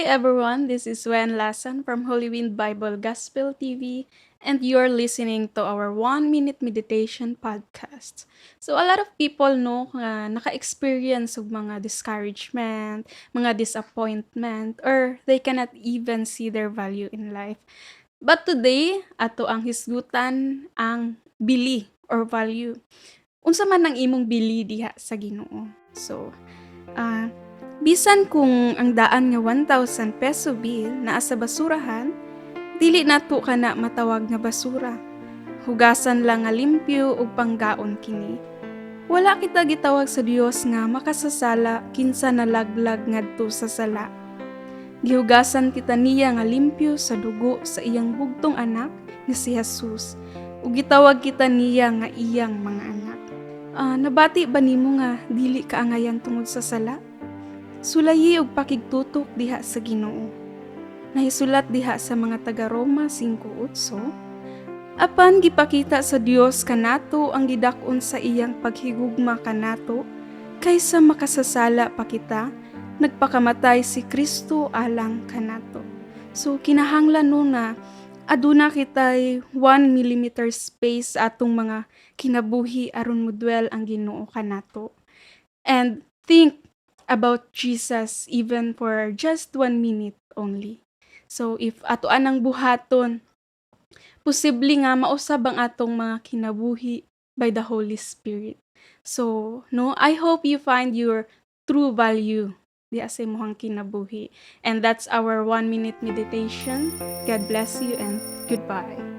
Hi everyone, this is Wen Lasan from Holy Wind Bible Gospel TV, and you're listening to our 1 Minute Meditation podcast. So a lot of people, no, nga naka-experience og mga discouragement, mga disappointment, or they cannot even see their value in life. But today, ato ang hisgutan ang bili or value. Unsa man ang imong bili diha sa Ginoo? So, bisan kung ang daan nga 1,000 peso bill naa sa basurahan, dili nato kana matawag nga basura. Hugasan lang nga limpyo ug panggaon kini. Wala kita gitawag sa Dios nga makasasala kinsa nalaglag ngadto sa sala. Gihugasan kita niya nga limpyo sa dugo sa iyang bugtong anak nga si Jesus ug gitawag kita niya nga iyang mga anak. Nabati ba nimo nga dili ka angayan tungod sa sala? Sulayi og pakigtutok diha sa Ginoo. Nahisulat diha sa mga taga Roma 5:8, "Apan gipakita sa Dios kanato ang gidak-on sa iyang paghigugma kanato, kaysa makasasala pa kita, nagpakamatay si Kristo alang kanato." So kinahanglan, no, na aduna kitay 1 millimeter space sa atong mga kinabuhi aron mo-dwell ang Ginoo kanato. And think about Jesus even for just 1 minute only. So if ato anang buhaton, posible nga mausab ang atong mga kinabuhi by the Holy Spirit. So, no, I hope you find your true value diha sa imong kinabuhi. And that's our 1 minute meditation. God bless you and goodbye.